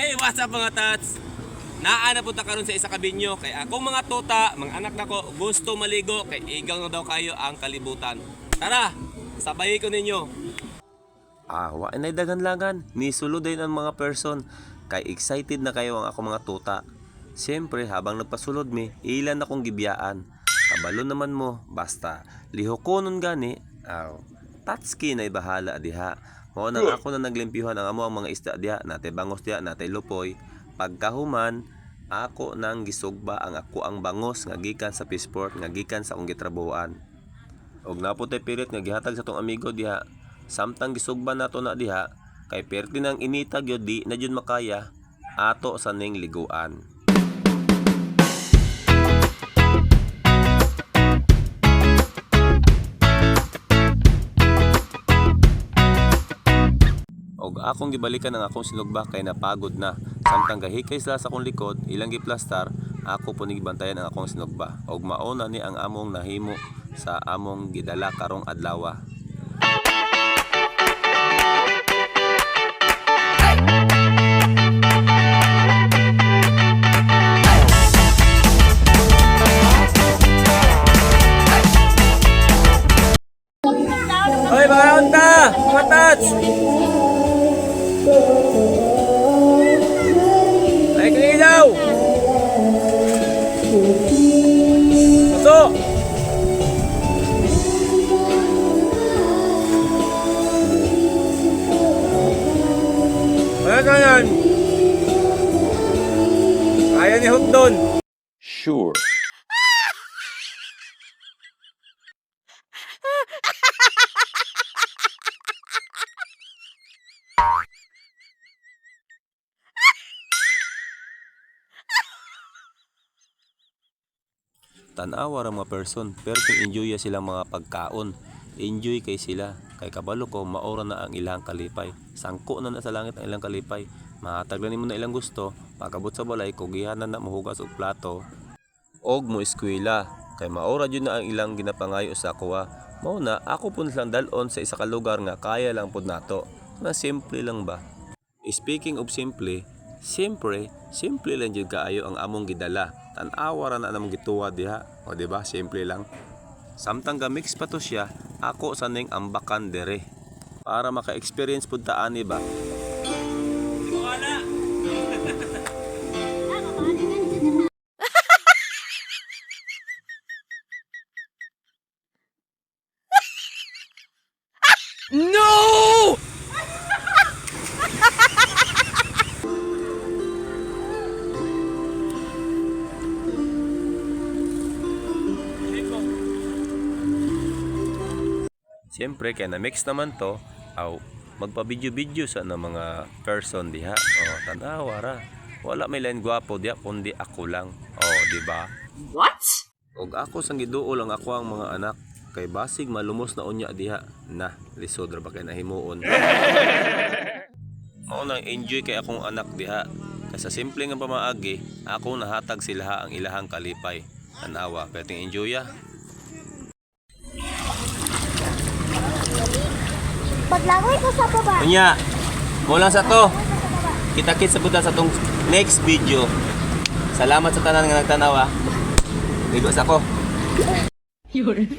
Hey, what's up, mga tats? Naa na punta karon sa isa ka binyo kay akong mga tuta, mga anak nako gusto maligo kay igaw na daw kayo ang kalibutan. Tara, sabayi ko ninyo. Ah, wa nay daghan-lagan. Nisulod din ang mga person kay excited na kayo ang ako mga tuta. Siyempre, habang nagpasulod mi, ilan akong gibiyaan. Kabalo naman mo, basta lihoko nun gani, aw, tatski na bahala diha. Mao nang ako na naglimpyuhan ang amo ang mga isda diha, natay bangos diha, natay lupoy. Pagkahuman, ako nang gisugba ang ako ang bangos nga gikan sa fishport, nga gikan sa akong gitrabuhan. Og napo tay pirit nga gihatag sa tong amigo diha. Samtang gisugba nato na diha, kay perti nang inita gyud, di na jud makaya ato sa ning liguan. Og akong gibalikan ang akong sinugba kay napagod na. Samtang gahikay sila sa akong likod, ilang giplastar, ako po ni gibantayan ang akong sinugba. Og mao na ni ang among nahimo sa among gidala karong adlawa. Hoy, mga unta! Mga tats! Ay, kinilaw! Puso! Ano ka yan? Ayaw ni Hotdon. Sure. Tanawa ra mga person, pero kung enjoy sila mga pagkaon, enjoy kay sila. Kay kabalo ko, maora na ang ilang kalipay. Sangko na na sa langit ang ilang kalipay. Mahatag na nimo na ilang gusto, makabot sa balay, kugihan na na mohugas og plato, og mo eskwela. Kay maora jud na ang ilang ginapangayo sa akoa. Mao na ako pud silang dal-on sa isa ka lugar nga kaya lang pud nato. Na simple lang ba? Speaking of simple, siyempre, simple lang jud kaayo ang among gidala. Tan-awa ra na among gituwa diha. O di ba? Simple lang. Samtang ga-mix pa to siya, ako sa ning ambakan dere. Para maka-experience pud ta ani ba? No! Siyempre, kaya na-mix naman to, aw, magpa-video-video sa ng mga person diha. O, tanawa ra. Wala may lain gwapo diha, kundi ako lang. O, di ba? What? Og ako sang giduol ang ako ang mga anak kay basig malumos na unya diha. Na, lisod ra ba kay nahimuon. Mao nang enjoy kay akong anak diha. Kay sa simple nga pamaagi, ako nahatag sila ang ilahang kalipay. Tanawa, perting enjoy ya. Paglangoy ko sa baba. Unya, mo lang sa to. Kita-kits sa buta sa tong next video. Salamat sa tanan nga nagtanaw ah. Ligo sa ko. Yun.